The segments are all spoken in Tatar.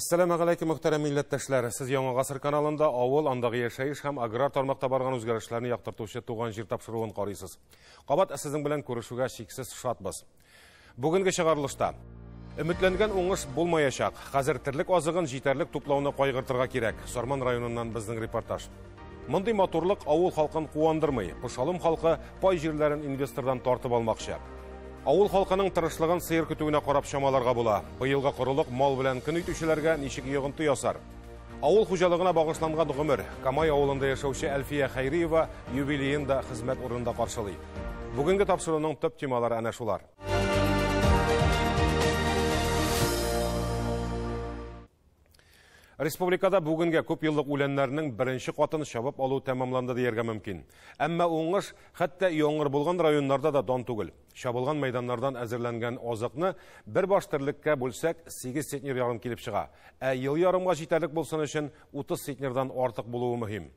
Әссәламегаләйкүм, мөхтәрәм милләттәшләр. Сез Яңа Гасыр каналында авыл, андагы яшәеш һәм аграр тармакта барган үзгәрешләрне яктыртучы Туган җир тапшыруын карыйсыз. Кабат сезнең белән күрешүгә чиксез шатбыз. Бүгенге чыгарылышта өметләнгән уңыш булмаячак. Хәзер терлек азыгын җитәрлек туплауны кайгыртырга кирәк. Сарман районыннан безнең репортаж. Мондый матурлык авыл халкын куандырмый. Пошалым халкы пай җирләрен инвестордан тартып алмакчы. Авыл халкының тырышлыгын сыер көтүенә карап чамаларга була. Быелгы корылык мал белән көн итүчеләргә ничек йогынты ясар? Авыл хуҗалыгына багышланган гомер. Камай авылында яшәүче Әлфия Хәйриева юбилеен да хезмәт урынында каршылый. Бүгенге тапшыруның төп темалары әнә шулар. Республикада бүгенгә күп еллык үләннәрнең беренче катын чабып алу тәмамланды дияргә мөмкин. Әмма уңыш хәтта яңгыр булган районнарда да дан түгел. Чабылган мәйданнардан әзерләнгән азыкны бер баш терлеккә бүлсәк 8 центнер ярым килеп чыга. Ә ел ярымга җитәрлек булсын өчен 30 центнердан артык булуы мөһим.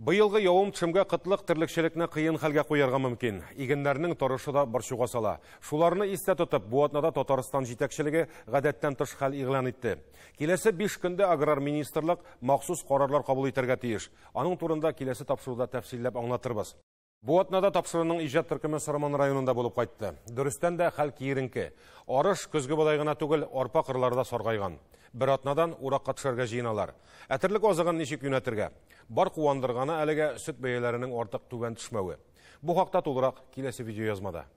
Быелгы явым төшемгә кытлык терлекчелекне кыен хәлгә куярга мөмкин. Игеннәрнең торышы да борчуга сала. Шуларны истә тотып, бу атнада Татарстан җитәкчелеге гадәттән тыш хәл игълан итте. Киләсе 5 көндә аграр министрлык махсус карарлар кабул итәргә тиеш. Аның турында киләсе тапшыруда тәфсилләп аңлатырбыз. Бу атнада тапшыруның иҗат төркеме Сарман районында булып кайтты. Дөрестән дә хәл киеренке. Арыш көзге бодай гына түгел, арпа кырлары да саргайган. Бер атнадан уракка төшәргә җыеналар. Ә терлек азыгын ничек юнәтергә? Бар куандырганы әлегә сөт бәяләренең артык түбән төшмәве. Бу хакта тулырак киләсе видеоязмада.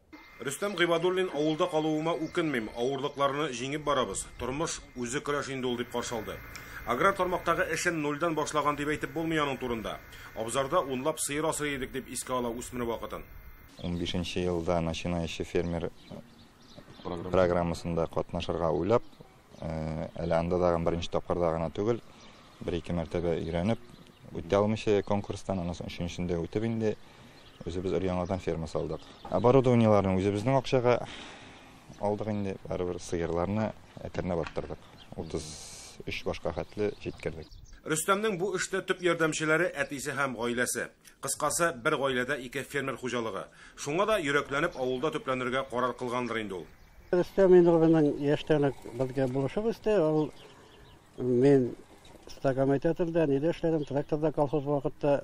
Рөстәм Гыйбадуллин авылда калуыма үкенмим, авырлыкларны җиңеп барабыз. Тормыш үзе көрәш инде ул дип каршы алды. Аграр тармактагы эшен нульдан башлаган дип әйтеп булмый аның турында. Абзарда унлап сыер асрый идек дип искә ала үсмер вакытын. 15 елда начинающий фермер программасында катнашырга уйлап, әле анда дагы беренче тапкырда гына түгел, бер-ике мәртәбә өйрәнеп, үтә алмыйча конкурстан, аннан соң өченчесендә үтеп инде үзебез өр-яңадан ферма салдык. Оборудованиеләрне үзебезнең акчага алдык инде, барыбер сыерларны әкренләп арттырдык. 33 башка хәтле җиткердек. Рөстәмнең бу эштә төп ярдәмчеләре әтисе һәм гаиләсе. Кыскасы, бер гаиләдә ике фермер хуҗалыгы. Шуңа да йөрәкләнеп авылда төпләнергә карар кылгандыр инде ул. Рөстәм инде безнең яшьтән үк безгә булышып үсте. Ул мин стакомитетында нидә эшләдем, тракторда колхоз вакытта.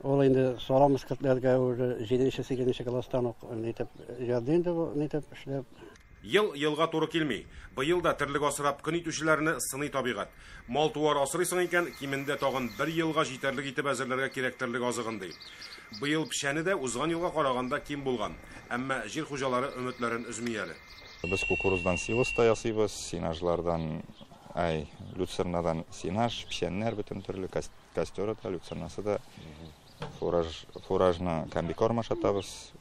Ул инде салам эскертләргә уже 7-8 класстан ук нитеп ярды инде бу, нитеп эшләп. Ел елга туры килми. Быел да терлек асрап көн итүчеләрне сыный табигать. Мал-туар асрыйсың икән, кимендә тагын бер елга җитәрлек итеп әзерләргә кирәк терлек азыгын ди. Быел печәне дә узган елга караганда ким булган. Әмма җир хуҗалары өметләрен өзми әле. Без кукуруздан силос та ясыйбыз, сенажлардан, люцернадан сенаж, печәннәр бөтен төрле, костер да, люцернасы да. Фуражны комбикорм ашатабыз.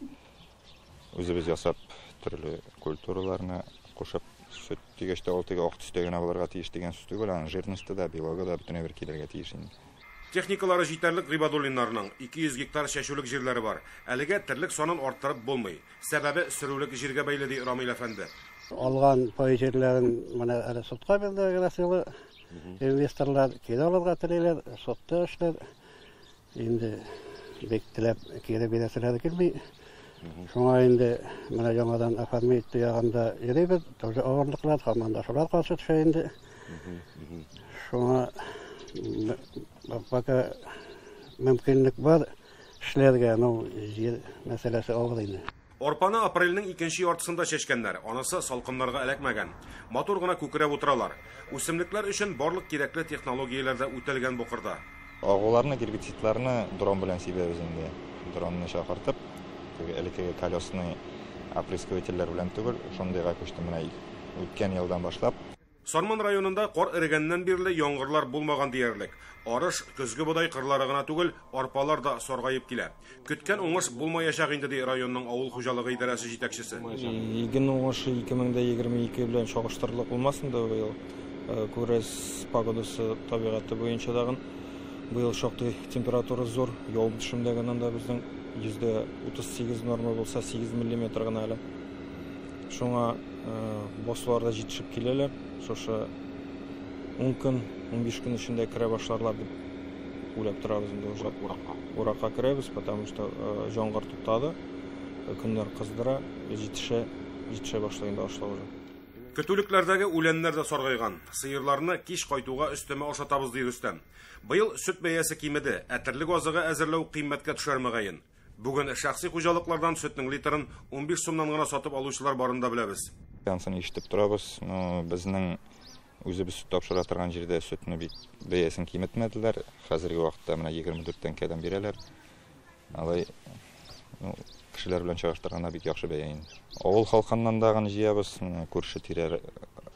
Үзебез ясап төрле культураларны кушып, сөт дигәч тә ул теге ак төстә генә булырга тиеш дигән сүз түгел, аның жирносте да, белогы да бөтенләй бер килергә тиеш инде. Техникалары җитәрлек Гыйбадуллиннарның 200 гектар чәчүлек җирләре бар. Әлегә терлек санын арттырып булмый. Сәбәбе сөрүлек җиргә бәйле, ди Рамил әфәнде. Алган пай җирләрен менә әле судка бирде Грасилы. Инвесторлар кире алырга телиләр, судта эшләр. Инде бик теләп кире бирәселәре килми. Шуңа инде менә яңадан оформить ягында йөрибез, тоже авырлыклар, һаман да шулар каршы төшә инде. Шуңа пока мөмкинлек бар эшләргә, но җир мәсьәләсе авыр инде. Арпаны апрельнең икенче яртысында чәчкәннәр, анысы салкыннарга эләкмәгән. Матур гына күкрәп утыралар. Үсемлекләр өчен барлык кирәкле технологияләр дә үтәлгән бу кырда. Агуларны, гербицидларны дрон белән сибәбез инде. Дронны чакыртып, теге элеккеге колесный опрыскивательләр белән түгел, шундыйга күчте менә үткән елдан башлап. Сарман районында кар эрегәннән бирле яңгырлар булмаган диярлек. Арыш, көзге бодай кырлары гына түгел, арпалар да саргаеп килә. Көткән уңыш булмаячак инде, ди районның авыл хуҗалыгы идарәсе җитәкчесе. Иген уңышы 2022 белән чагыштырырлык булмасын да быел. Күрәс погодасы табигате буенча дагын. Быел шактый температура зур, явым төшемдәген анда безнең 38% норма булса 8 миллиметр гына әле. Шуңа басулар да җитешеп киләләр. Шушы 10 көн, 15 көн эчендә керә башларлар дип уйлап торабыз инде уже. Уракка керәбез, потому что яңгыр туктады, көннәр кыздыра, җитешә башлый инде ашлау уже. Көтүлекләрдәге үләннәр дә саргайган. Сыерларны кич кайтуга өстәмә ашатабыз, ди Рөстәм. Быел сөт бәясе кимеде, ә терлек азыгы әзерләү кыйммәткә төшәр мөгаен. Бүген шәхси хуҗалыклардан сөтнең литрын 15 сумнан гына сатып алучылар барын да беләбез. Анысын ишетеп торабыз, но безнең үзебез сөт тапшыра торган җирдә сөтне бит бәясен киметмәделәр. Хәзерге вакытта менә 24 тәңкәдән бирәләр. Алай, ну, кешеләр белән чагыштырганда бик яхшы бәя инде. Авыл халкыннан да гына җыябыз, күрше тирә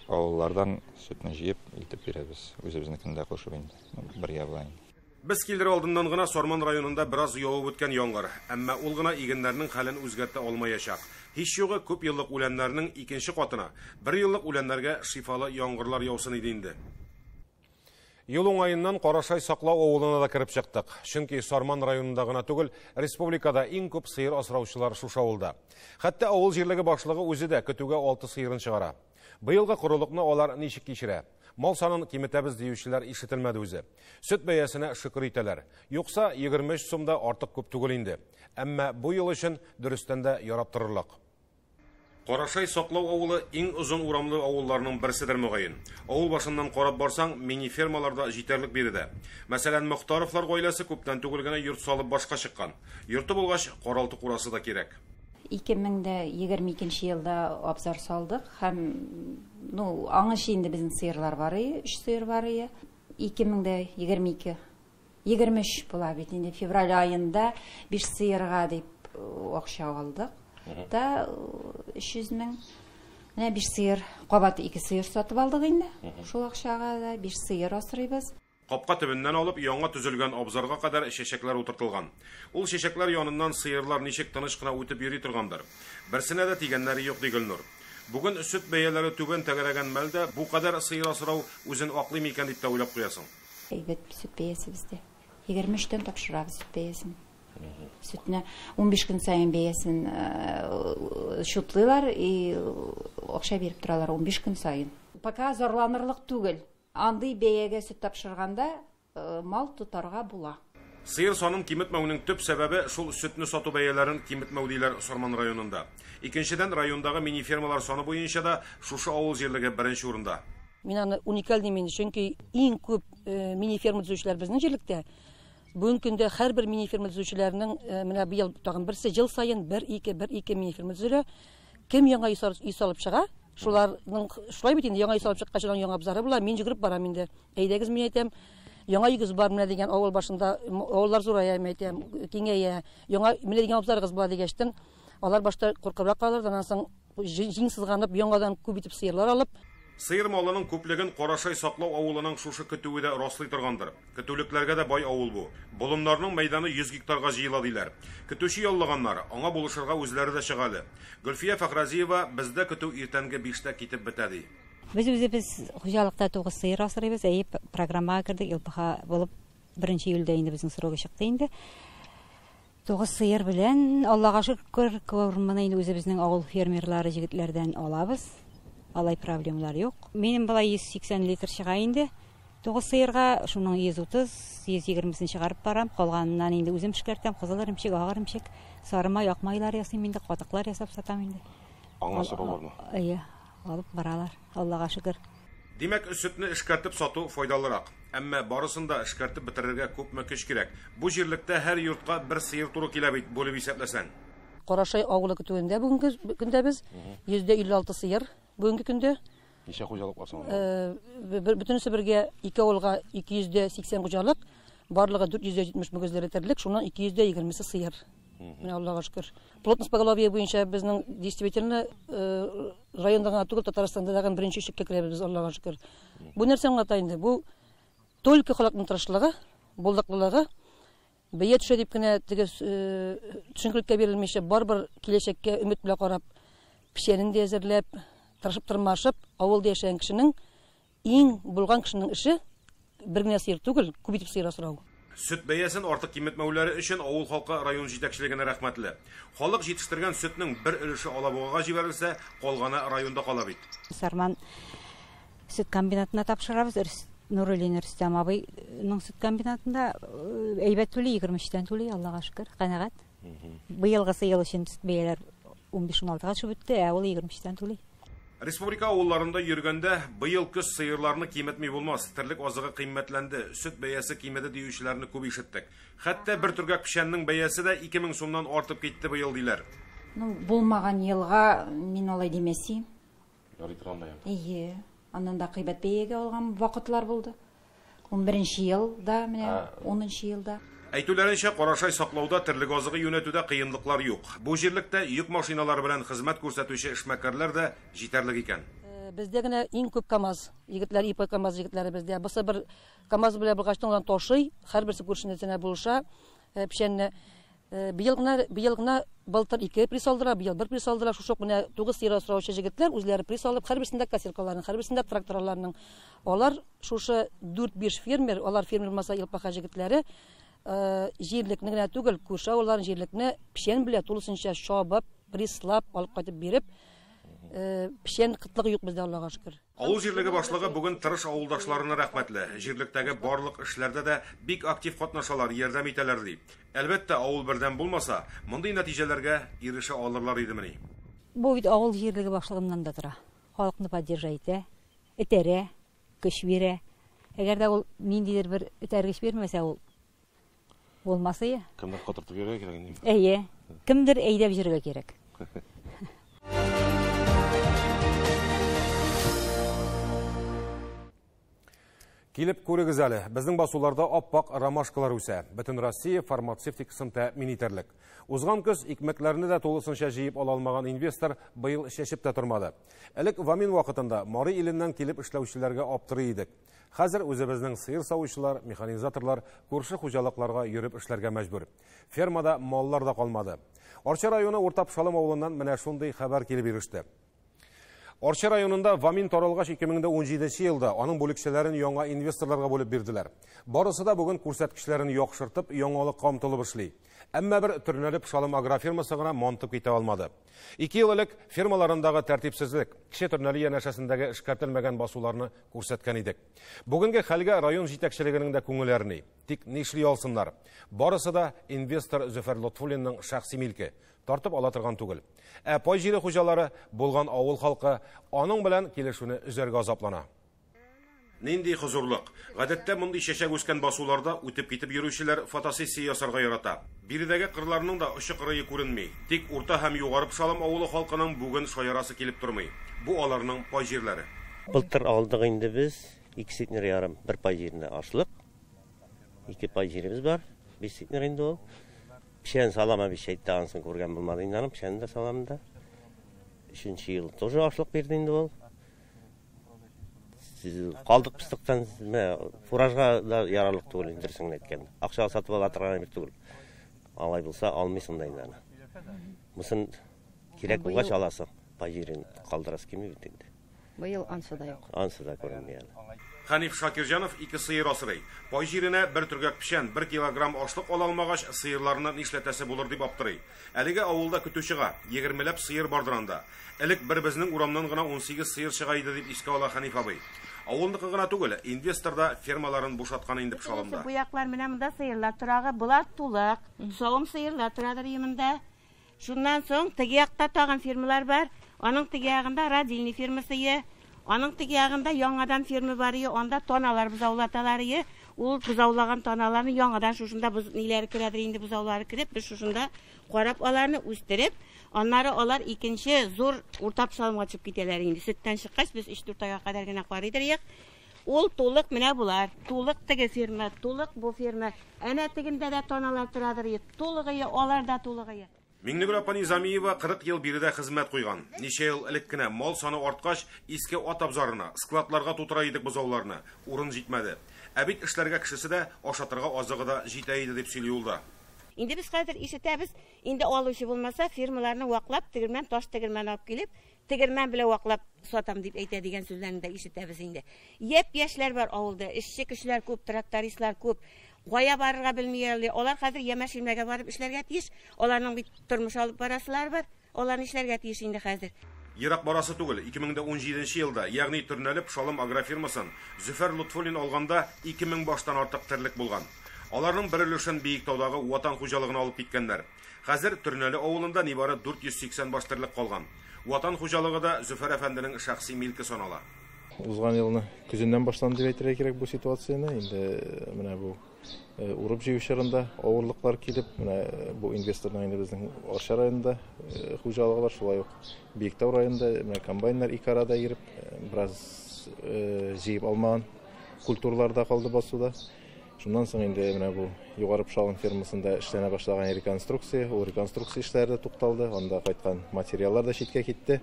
авыллардан сөтне җыеп илтеп бирәбез. Үзебезнекен дә кушып инде. Бергә була инде. Без килер алдыннан гына Сарман районында бераз явып үткән яңгыр. Әмма ул гына игеннәрнең хәлен үзгәртә алмаячак. Һич югы күп еллык үләннәрнең икенче катына, бер еллык үләннәргә шифалы яңгырлар яусын иде инде. Юл уңаеннан Карашай Саклау авылына да кереп чыктык. Чөнки Сарман районында гына түгел, республикада иң күп сыер асраучылар шушы авылда. Хәтта авыл җирлеге башлыгы үзе дә көтүгә 6 сыерын чыгара. Быелгы корылыкны алар ничек кичерә? Мал санын киметәбез диючеләр ишетелмәде үзе. Сөт бәясенә шөкер итәләр. Юкса 23 сум да артык күп түгел инде. Әмма бу ел өчен дөрестән дә ярап торырлык. Карашай Саклау авылы иң озын урамлы авылларның берседер мөгаен. Авыл башыннан карап барсаң, мини-фермаларда җитәрлек биредә. Мәсәлән, Мохтаровлар гаиләсе күптән түгел генә йорт салып башка чыккан. Йорты булгач, каралты курасы да кирәк. 2022 елда абзар салдык һәм, ну, аңышы инде безнең сыерлар бар иде, 3 сыер бар иде. 2022, 23 була бит инде февраль аенда 5 сыерга дип акча алдык. Да 300 мең. Менә 5 сыер, кабат 2 сыер сатып алдык инде. Шул акчага да 5 сыер асрыйбыз. Капка төбеннән алып яңа төзелгән абзарга кадәр чәчәкләр утыртылган. Ул чәчәкләр яныннан сыерлар ничек тыныч кына үтеп йөри торгандыр. Берсенә дә тигәннәре юк, ди Гөлнур. Бүген сөт бәяләре түбән тәгәрәгән мәлдә бу кадәр сыер асрау үзен аклый микән дип тә уйлап куясың. Әйбәт сөт бәясе бездә. 23-тән тапшырабыз сөт бәясен. Сөтне 15 көн саен бәясен шутлыйлар и акча биреп торалар 15 көн саен. Пока зарланырлык түгел. Андый бәягә сөт тапшырганда мал тотарга була. Сыер санын киметмәүнең төп сәбәбе шул сөтне сату бәяләрен киметмәү диләр Сарман районында. Икенчедән, райондагы мини-фермалар саны буенча да шушы авыл җирлеге беренче урында. Мин аны уникаль дим инде, чөнки иң күп мини-ферма төзүчеләр безнең җирлектә. Бүгенге көндә һәрбер мини-ферма төзүчеләрнең менә быел тагын берсе ел саен 1-2, 1-2 мини-ферма төзелә. Кем яңа өй салып чыга? Шуларның шулай бит инде, яңа өй салып чыккач, шуның яңа абзары була. Мин йөгереп барам инде. Әйдәгез, мин әйтәм, яңа өйгез бар менә дигән авыл башында, авыллар зурая, мин әйтәм, киңәя. Яңа менә дигән абзарыгыз була дигәчтен, алар башта куркыбрак калалар, аннан соң җиң сызганып, яңадан күп итеп сыерлар алып. Сыер малының күплеген Карашай Саклау авылының шушы көтүе дә раслый торгандыр. Көтүлекләргә дә бай авыл бу. Болыннарның мәйданы 100 гектарга җыела диләр. Көтүче яллаганнар, аңа булышырга үзләре дә чыга әле. Гөлфия Фәхразиева бездә көтү иртәнге 5тә китеп бетә ди. Без үзебез хуҗалыкта 9 сыер асрыйбыз. Әйе, программага кердек, ЛПХ булып 1 июльдә инде безнең срогы чыкты инде. 9 сыер белән Аллага шөкер, корманы инде үзебезнең авыл фермерлары җегетләрдән алабыз. Алай проблемалар юк. Минем болай 180 литр чыга инде. 9 сыерга шуның 130, 120-сен чыгарып барам. Калганыннан инде үзем эшкәртәм. Кызыл эремчек, ак эремчек, сары май, ак майлар ясыйм инде, катыклар ясап сатам инде. Аңа сорау бармы? Әйе, алып баралар. Аллага шөкер. Димәк, сөтне эшкәртеп сату файдалырак. Әмма барысын да эшкәртеп бетерергә күпме көч кирәк. Бу җирлектә һәр йортка бер сыер туры килә бит, бүлеп исәпләсәң. Карашай авылы көтүендә бүгенге көндә без 156 сыер бүгенге көндә. Ничә хуҗалык бар соң? Бөтенесе бергә ике авылга 280 хуҗалык, барлыгы 470 мөгезле терлек, шуннан 220-се сыер. Менә Аллага шөкер. Плотность поголовья буенча безнең действительно районда гына түгел, Татарстанда да беренче өчлеккә керәбез без, Аллага шөкер. Бу нәрсә аңлата инде? Бу только халыкның тырышлыгы, булдыклылыгы, бәя төшә дип кенә теге төшенкелеккә бирелмичә, барыбер киләчәккә өмет белән карап, печәнен дә әзерләп, тырышып тырмашып, авылда яшәгән кешенең иң булган кешенең эше бер генә сыер түгел, күп итеп сыер асрау. Сөт бәясен артык киметмәүләре өчен авыл халкы район җитәкчелегенә рәхмәтле. Халык җитештергән сөтнең бер өлеше Алабугага җибәрелсә, калганы районда кала бит. Сарман сөт комбинатына тапшырабыз. Нуруллин Рөстәм абыйның сөт комбинатында әйбәт түли, 23-тән түли, Аллага шөкер, канәгать. Быелгысы ел өчен сөт бәяләр 15-16-га төшеп үтте, ә ул 23-тән түли. Республика авылларында йөргәндә быел көз сыерларны киметми булмас. Терлек азыгы кыйммәтләнде, сөт бәясе кимеде диючеләрне күп ишеттек. Хәтта бер төргәк печәннең бәясе дә 2000 сумнан артып китте быел диләр. Ну, булмаган елга мин алай димәсем. Ярый торган бәя. Әйе, аннан да кыйбат бәягә алган вакытлар булды. 11 елда, менә 10 елда. Әйтүләренчә, Карашай саклауда терлек азыгы юнәтүдә кыенлыклар юк. Бу җирлектә йөк машиналары белән хезмәт күрсәтүче эшмәкәрләр дә җитәрлек икән. Бездә генә иң күп КАМАЗ егетләр, ИП КАМАЗ егетләре бездә. Бусы бер КАМАЗ белән булгачтан улар ташый, һәрберсе күршесенә булыша, печәнне. Быел гына былтыр 2 приз алдылар, быел 1 приз алдылар. Шушы ук менә 9 сыер асраучы егетләр үзләре приз алып, һәрберсендә косилкаларның, һәрберсендә тракторларның. Алар шушы 4-5 фермер, алар фермер булмаса ИЛПХ егетләре, җирлекне генә түгел, күрше авылларын җирлекне печән белән тулысынча чабып, прислап алып кайтып биреп, печән кытлыгы юк бездә, Аллага шөкер. Авыл җирлеге башлыгы бүген тырыш авылдашларына рәхмәтле. Җирлектәге барлык эшләрдә дә бик актив катнашалар, ярдәм итәләр ди. Әлбәттә, авыл бердәм булмаса, мондый нәтиҗәләргә ирешә алырлар идемени? Бу бит авыл җирлеге башлыгыннан да тора. Халыкны поддержать итә, этәрә, көч бирә. Әгәр дә ул ниндидер бер этәргеч бирмәсә, ул булмас ие. Кемдер катыртып йөрергә кирәк инде. Әйе, кемдер әйдәп йөрергә кирәк. Килеп күрегез әле, безнең басуларда ап-ак ромашкалар үсә. Бөтен Россия фармацевтикасын тәэмин итәрлек. Узган көз икмәкләрне дә тулысынча җыеп ала алмаган инвестор быел чәчеп тә тормады. Элек Вамин вакытында Мари иленнән килеп эшләүчеләргә аптырый идек. Хәзер үзебезнең сыер савучылар, механизаторлар күрше хуҗалыкларга йөреп эшләргә мәҗбүр. Фермада маллар да калмады. Арча районы Урта Пшалым авылыннан менә шундый хәбәр килеп иреште. Арча районында Вамин таралгач 2017 елда аның бүлекчәләрен яңа инвесторларга бүлеп бирделәр. Барысы да бүген күрсәткечләрен яхшыртып, яңалыкка омтылып эшли. Әмма бер Төрнәле Пшалым агрофирмасы гына мантып китә алмады. 2 ел элек фермаларындагы тәртипсезлек, Кече Төрнәле янәшәсендәге эшкәртелмәгән басуларны күрсәткән идек. Бүгенге хәлгә район җитәкчелегенең дә күңеле әрни. Тик нишли алсыннар? Барысы да инвестор Зөфәр Лотфуллинның шәхси милке. Тартып ала торган түгел. Ә пай җире хуҗалары булган авыл халкы аның белән килешүне өзәргә азаплана. Нинди хозурлык! Гадәттә мондый чәчәк үскән басуларда үтеп китеп йөрүчеләр фотосессия ясарга ярата. Биредәге кырларның да очы кырые күренми. Тик Урта һәм Югары Пшалым авылы халкының бүген шаярасы килеп тормый. Бу аларның пай җирләре. Былтыр алдык инде без 2 центнер ярым бер пай җиренә ашлык. 2 пай җиребез бар, 5 центнер инде ул. Печән салама бит әйтте, анысын күргән булмады инде аның, печәнне дә салам да. 3 ел тоже ашлык бирде инде ул. Калдык пыстыктан, менә фуражга да ярарлык түгел инде, дөресен әйткәндә. Акчага сатып ала торган бер түгел. Алай булса алмыйсың да инде аны. Мосын кирәк булгач аласың. Пай җирен калдырасы килми бит инде. Быел ансы да юк. Ансы да күренми әле. Хәниф Шакирҗанов 2 сыер асрый. Пай җиренә бер төргәк печән, 1 килограмм ашлык ала алмагач, сыерларны нишләтәсе булыр дип аптырый. Әлегә авылда көтү чыга, 20ләп сыер бардыр анда. Элек бер безнең урамнан гына 18 сыер чыга иде дип искә ала Хәниф абый. Авылныкы гына түгел, инвестор да фермаларын бушаткан инде Пшалымда. Бу яклар менә монда сыерлар торагы, булар тулык, савым сыерлар торадыр монда. Шуннан соң теге якта тагын фермалар бар. Аның теге ягында родильный фермасы е. Аның теге ягында яңадан ферма бар е, анда таналар бозаулаталар е. Ул бозаулаган таналарны яңадан шушында ниләр керәдер инде, бозаулары кереп, без шушында карап аларны үстереп, аннары алар икенче зур Урта Пшалымга төшеп китәләр инде. Сөттән чыккач без 3-4 айга кадәр генә карыйдыр як. Ул тулык менә булар. Тулык теге ферма, тулык бу ферма. Әнә тегендә дә таналар торадыр е, тулыгы е, алар да тулыгы е. Миңнегөл апа Низамиева 40 ел биредә хезмәт куйган. Ничә ел элек кенә мал саны арткач, иске ат абзарына, складларга тутыра идек бозауларны. Урын җитмәде. Ә бит эшләргә кешесе дә, ашатырга азыгы да җитә иде дип сөйли ул да. Инде без хәзер ишетәбез, инде алучы булмаса, фирмаларны ваклап, тегермән, таш тегермән алып килеп, тегермән белән ваклап сатам дип әйтә дигән сүзләрне дә ишетәбез инде. Япь-яшьләр бар авылда, эшче кешеләр күп, трактористлар күп. Кая барырга белми әле. Алар хәзер Ямашилмәгә барып эшләргә тиеш. Аларның бит тормыш алып барасылар бар. Алар эшләргә тиеш инде хәзер. Ерак барасы түгел. 2017 елда, ягъни Төрнәле Пшалым агрофирмасын Зөфәр Лотфуллин алганда 2000 баштан артык терлек булган. Аларның бер өлешен Биектаудагы Ватан хуҗалыгына алып киткәннәр. Хәзер Төрнәле авылында нибары 480 баш терлек калган. Ватан хуҗалыгы да Зөфәр әфәнденең шәхси милке санала. Узган елны көзеннән башланды дип әйтергә кирәк бу ситуацияне. Инде менә бу урып-җыю чорында авырлыклар килеп, менә бу инвесторның инде безнең Арча районында хуҗалыгы бар, шулай ук Биектау районында менә комбайннар ике арада йөреп, бераз җыеп алмаган культуралар да калды басуда. Шуннан соң инде менә бу Югары Пшалым фермасында эшләнә башлаган реконструкция, ул реконструкция эшләре дә тукталды, анда кайткан материаллар да читкә китте.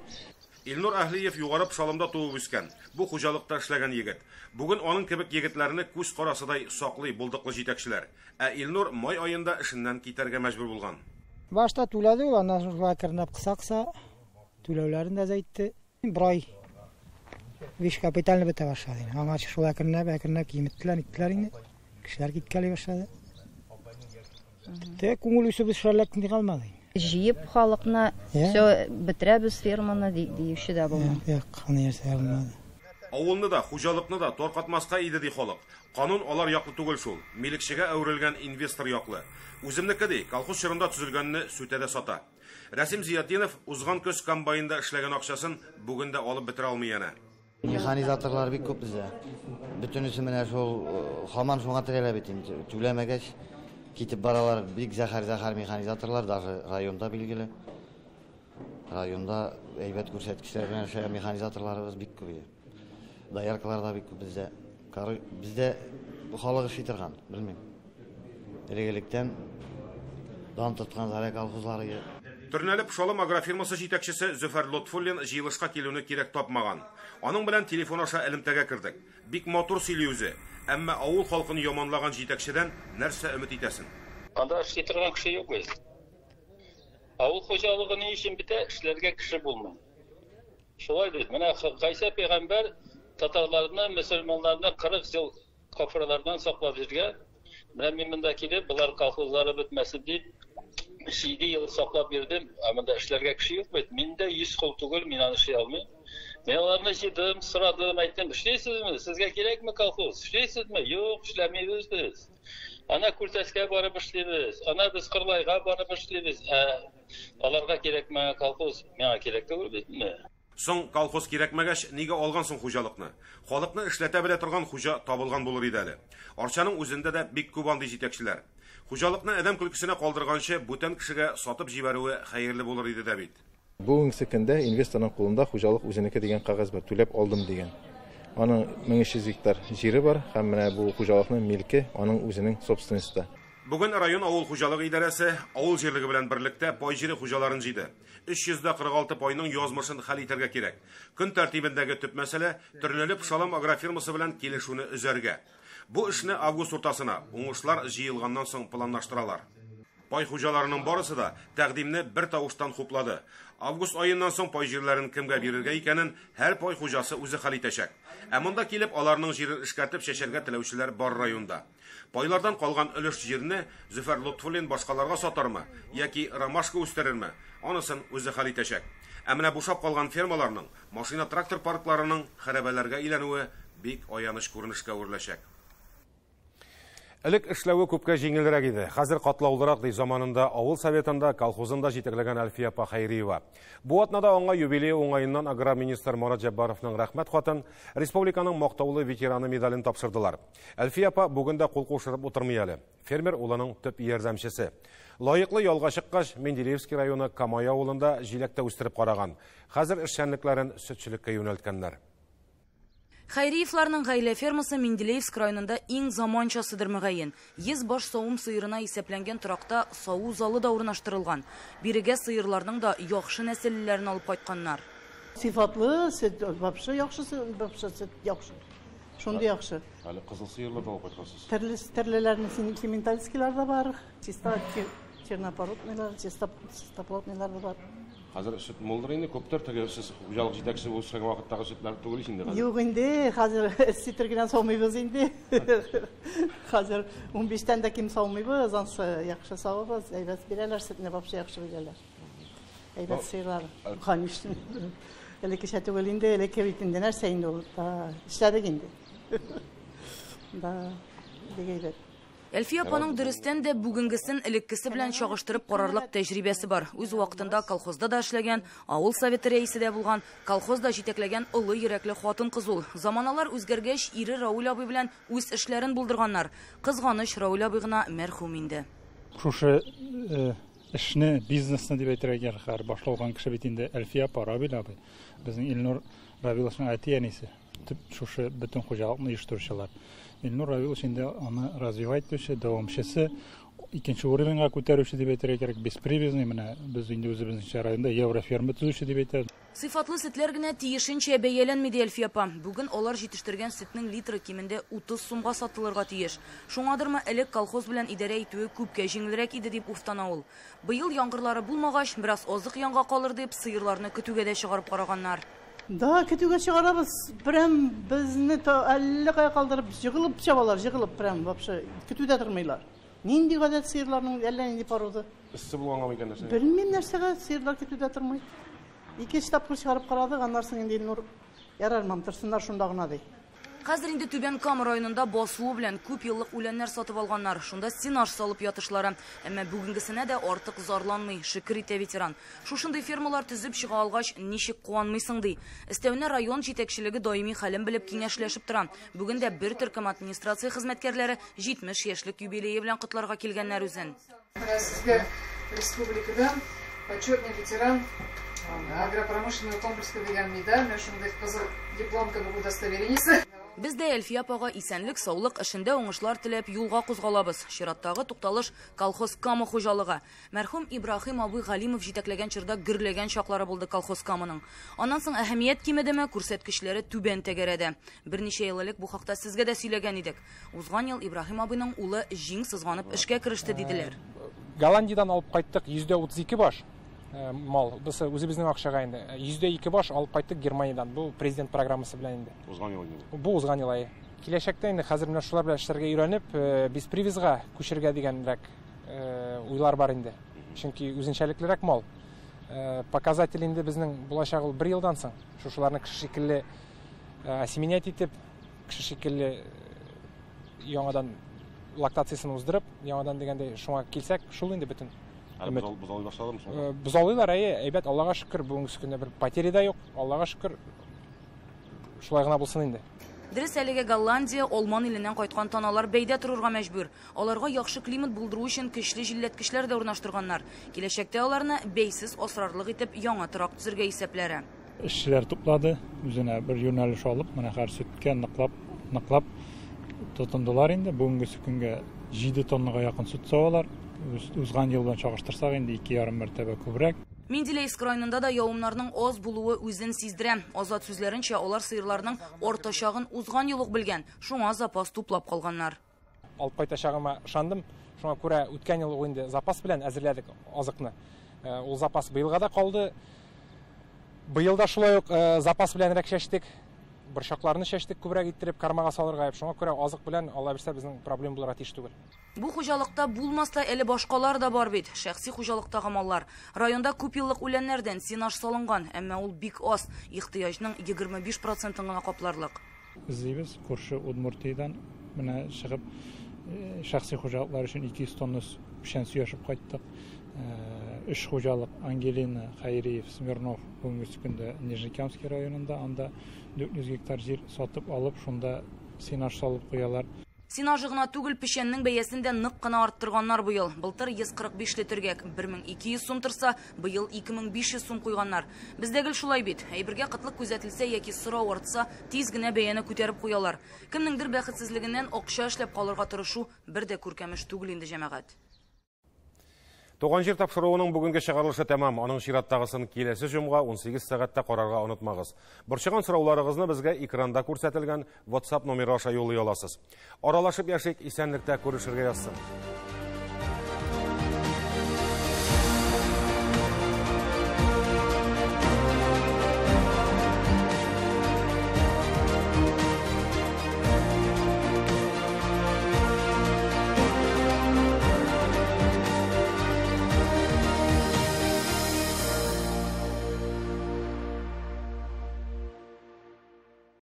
Илнур Әһлиев Югары Пшалымда туып үскән, бу хуҗалыкта эшләгән егет. Бүген аның кебек егетләрне күз карасыдай саклый булдыклы җитәкчеләр. Ә Илнур май аенда эшеннән китәргә мәҗбүр булган. Башта түләде ул, аннан соң шулай әкренләп кыса-кыса түләүләрен дә әзәйтте. Бер ай биш капитальный бетә башлады инде. Аңарчы шулай әкренләп, әкренләп киметтеләр, иттеләр инде. Кешеләр киткәли башлады. Те күңел үсеп эшләрлек ни калмады. Җыеп халыкны, все, бетерәбез ферманы диюче дә булмады. Юк, андый нәрсә булмады. Авылны да, хуҗалыкны да таркатмаска иде, ди халык. Канун алар яклы түгел шул, милекчегә әверелгән инвестор яклы. Үземнеке, ди, колхоз чорында төзелгәнне сүтә дә сата. Рәсим Зиятдинов узган көз комбайнда эшләгән акчасын бүген дә алып бетерә алмый әнә. Механизаторлар бик күп бездә. Бөтенесе менә шул һаман шуңа терәлә бит инде. Түләмәгәч китеп баралар. Бик зәһәр-зәһәр механизаторлар, даже районда билгеле. Районда әйбәт күрсәткечләр белән эшләгән механизаторларыбыз бик күп иде. Дояркалар да бик күп бездә. Бездә халык эшли торган, белмим. Элек-электән дан тоткан Заря колхозлары иде. Төрнәле Пшалым агрофирмасы җитәкчесе Зөфәр Лотфуллин җыелышка килүне кирәк тапмаган. Аның белән телефон аша элемтәгә кердек. Бик матур сөйли үзе. Әмма авыл халкын яманлаган җитәкчедән нәрсә өмет итәсең? Анда эшли торган кеше юк бит. Авыл хуҗалыгы ни өчен бетә? Эшләргә кеше булмый. Шулай бит. Менә Гайсә пәйгамбәр татарларны, мөселманнарны 40 ел кафырлардан саклап йөргән. Менә мин монда килеп, болар колхозлары бетмәсен дип, 7 ел саклап йөрдем. Ә монда эшләргә кеше юк бит. Мин дә 100 кул түгел, мин аны эшли алмыйм. Мин аларны җыйдым, сорадым, әйттем, эшлисезме? Сезгә кирәкме колхоз? Эшлисезме? Юк, эшләмибез без. Ана Күлтәскә барып эшлибез, ана без Кырлайга барып эшлибез. Ә аларга кирәкме колхоз? Миңа кирәк түгел битме? Соң колхоз кирәкмәгәч, нигә алган соң хуҗалыкны? Халыкны эшләтә белә торган хуҗа табылган булыр иде әле. Арчаның үзендә дә бик күп андый җитәкчеләр. Хуҗалыкны адәм көлкесенә калдырганчы, бүтән кешегә сатып җибәрүе хәерле булыр иде дә бит. Бүгенге көндә инвесторның кулында хуҗалык үзенеке дигән кәгазь бар, түләп алдым дигән. Аның 1300 гектар җире бар һәм менә бу хуҗалыкның милке аның үзенең собственностьта. Бүген район авыл хуҗалыгы идарәсе авыл җирлеге белән берлектә пай җире хуҗаларын җыйды. 346 пайның язмышын хәл итәргә кирәк. Көн тәртибендәге төп мәсьәлә Төрнәле Пшалым агрофирмасы белән килешүне өзәргә. Бу эшне август уртасына, уңышлар җыелганнан соң планлаштыралар. Пай хуҗаларының барысы да тәкъдимне бер тавыштан хуплады. Август аеннан соң пай җирләрен кемгә бирергә икәнен һәр пай хуҗасы үзе хәл итәчәк. Ә монда килеп аларның җирен эшкәртеп чәчәргә теләүчеләр бар районда. Пайлардан калган өлеш җирне Зөфәр Лотфуллин башкаларга сатармы яки ромашка үстерерме, анысын үзе хәл итәчәк. Ә менә бушап калган фермаларның, машина-трактор паркларының хәрабәләргә әйләнүе бик аяныч күренешкә әвереләчәк. Элек эшләве күпкә җиңелрәк иде. Хәзер катлаулырак, ди заманында авыл советында, колхозында җитәкләгән Әлфия апа Хәйриева. Бу атнада аңа юбилей уңаеннан аграр министр Марат Җәббаровның рәхмәт хатын, республиканың мактаулы ветераны медален тапшырдылар. Әлфия апа бүген дә кул кушырып утырмый әле. Фермер улының төп ярдәмчесе. Лаеклы ялга чыккач, Менделеевский районы Камай авылында җиләк тә үстереп караган. Хәзер эшчәнлекләрен сөтчелеккә юнәлткәннәр. Хәйриевларның гаилә фермасы Менделеевск районында иң заманчасыдыр мөгаен. 100 баш савым сыерына исәпләнгән торакта саву залы да урнаштырылган. Бирегә сыерларның да яхшы нәселләрен алып кайтканнар. Сифатлы сөт, вообще яхшы сөт, вообще сөт яхшы. Шундый яхшы. Әле кызыл сыерлар да алып кайткансыз. Терлеләрнең сементальскийлар да бар, чиста чернопородныйлар, чистоплотныйлар да бар. Хәзер сөт мулдыр инде, күптер, теге сез хуҗалык җитәкчесе булып эшләгән вакыттагы сөтләр түгел ич инде хәзер. Юк инде, хәзер ситр генә саумыйбыз инде. Хәзер 15-тән дә ким саумыйбыз, ансы яхшы савабыз, әйбәт бирәләр сөтне, вообще яхшы бирәләр. Әйбәт сыерлар. Конечно. Элеккечә түгел инде, элекке бит инде нәрсә инде ул, да, эшләдек инде. Да, бик әйбәт. Әлфия апаның дөрестән дә бүгенгесен элеккесе белән чагыштырып карарлык тәҗрибәсе бар. Үз вакытында колхозда да эшләгән, авыл советы рәисе дә булган, колхозда җитәкләгән олы йөрәкле хатын-кыз ул. Заманалар үзгәргәч, ире Рауль абый белән үз эшләрен булдырганнар. Кызганыч, Рауль абый гына мәрхүм инде. Шушы эшне, бизнесны дип әйтергә кирәк, хәзер башланган кеше бит инде Әлфия апа, Равил абый. Безнең Илнур Равиловичның әти-әнисе. Шушы бөтен хуҗалыкны оештыручылар. Илнур Равилович инде аны развивать итүче, дәвамчысы, икенче уровеньга күтәрүче дип әйтергә кирәк, беспривязный, менә без инде үзебезнеңчә районда евроферма төзүче дип әйтәбез. Сыйфатлы сөтләр генә тиешенчә бәяләнми, ди Әлфия апа. Бүген алар җитештергән сөтнең литры кимендә 30 сумга сатылырга тиеш. Шуңадырмы, элек колхоз белән идарә итүе күпкә җиңелрәк иде, дип уфтана ул. Быел яңгырлары булмагач, бераз азык янга калыр дип, сыерларны көтүгә дә чыгарып караганнар. Да, көтүгә чыгарабыз. Прям безне әллә кая калдырып, җыгылып чабалар, җыгылып прям вообще көтүдә тормыйлар. Нинди гадәт сыерларның, әллә нинди порода. Эссе булганга микән нәрсә? Белмим нәрсәгә сыерлар көтүдә тормый. Ике-өч тапкыр чыгарып карадык, аннан соң инде Илнур ярар, мам, торсыннар шунда гына ди. Хәзер инде Түбән Кама районында басуы белән күп еллык үләннәр сатып алганнар. Шунда сенаж салып ятышлары. Әмма бүгенгесенә дә артык зарланмый, шөкер итә ветеран. Шушындый фермалар төзеп чыга алгач, ничек куанмыйсың ди. Өстәвенә район җитәкчелеге даими хәлен белеп киңәшләшеп тора. Бүген дә бер төркем администрация хезмәткәрләре 70 яшьлек юбилее белән котларга килгәннәр үзен. Менә сезгә республикадан почетный ветеран агропромышленного комплекса дигән медаль, менә шундый кызыл диплом кебек удостоверениесе. Без дә Әлфия апага исәнлек, саулык, эшендә уңышлар теләп юлга кузгалабыз. Чираттагы тукталыш колхоз Кама хуҗалыгы. Мәрхүм Ибраһим абый Галимов җитәкләгән чорда гөрләгән чаклары булды колхоз Каманың. Аннан соң әһәмият кимедеме, күрсәткечләре түбән тәгәрәде. Берничә ел элек бу хакта сезгә дә сөйләгән идек. Узган ел Ибраһим абыйның улы җиң сызганып эшкә кереште диделәр. Голландиядан алып кайттык 132 баш мал. Без үзебезнең акчага инде 102 баш алып кайттык Германиядән. Бу президент программасы белән инде. Узган ел инде. Бу узган ел ае. Киләчәктә инде хәзер менә шулар белән эшләргә өйрәнеп, беспривязга күчергә дигәнрәк уйлар бар инде. Чөнки үзенчәлеклерәк мал. Показатель инде безнең булачак ул бер елдан соң. Шушыларны кеше шикелле осеменять итеп, кеше шикелле яңадан лактациясын уздырып, яңадан дигәндәй шуңа килсәк, шул инде бөтен. Әле бозаулый башладымы соң? Бозаулыйлар, әйе, әйбәт, Аллага шөкер, бүгенге көндә бер потери да юк, Аллага шөкер, шулай гына булсын инде. Дөрес, әлегә Голландия, Алман иленнән кайткан таналар бәйдә торырга мәҗбүр. Аларга яхшы климат булдыру өчен көчле җилләткечләр дә урнаштырганнар. Киләчәктә аларны бәйсез асрарлык итеп яңа торак төзергә исәпләре. Эшчеләр туплады, үзенә бер юнәлеш алып, менә һәр сөткә ныклап тотындылар инде. Бүгенге көнгә 7 тоннага якын сөт савалар. Узган ел белән чагыштырсак инде 2,5 мәртәбә күбрәк. Менделеевск районында да явымнарның аз булуы үзен сиздерә. Азат сүзләренчә, алар сыерларның артачагын узган ел ук белгән, шуңа запас туплап калганнар. Алып кайтачагыма ышандым. Шуңа күрә үткән ел ук инде запас белән әзерләдек азыкны. Ул запас быелга да калды. Быел да шулай ук запас беләнрәк чәчтек. Борчакларны чәчтек күбрәк иттереп кармага салырга. Шуңа күрә азык белән Алла бирсә безнең проблем булырга тиеш түгел. Бу хуҗалыкта булмаса әле башкалар да бар бит. Шәхси хуҗалыктагы маллар. Районда күп еллык үләннәрдән сенаж салынган, әмма ул бик аз, ихтыяҗның 25% гына капларлык. Эзлибез күрше Удмуртиядән менә чыгып шәхси хуҗалыклар өчен 200 тонна печән сөяшеп кайттык. Өч хуҗалык Ангелина, Хайриев, Смирнов бүгенге көндә Нижнекамский районында, анда 400 гектар җир сатып алып, шунда сенаж салып куялар. Сенажы гына түгел, печәннең бәясен дә нык кына арттырганнар быел. Былтыр 145 литргә 1200 сум торса, быел 2500 сум куйганнар. Бездә гел шулай бит. Әйбергә кытлык күзәтелсә яки сорау артса, тиз генә бәяне күтәреп куялар. Кемнеңдер бәхетсезлегеннән акча эшләп калырга тырышу бер дә күркәм эш түгел инде, җәмәгать. Туган җир тапшыруының бүгенге чыгарылышы тәмам. Аның чираттагысын киләсе җомга 18 сәгатьтә карарга онытмагыз. Борчыган сорауларыгызны безгә экранда күрсәтелгән WhatsApp номеры аша юллый аласыз. Аралашып яшик, исәнлектә күрешергә язсын.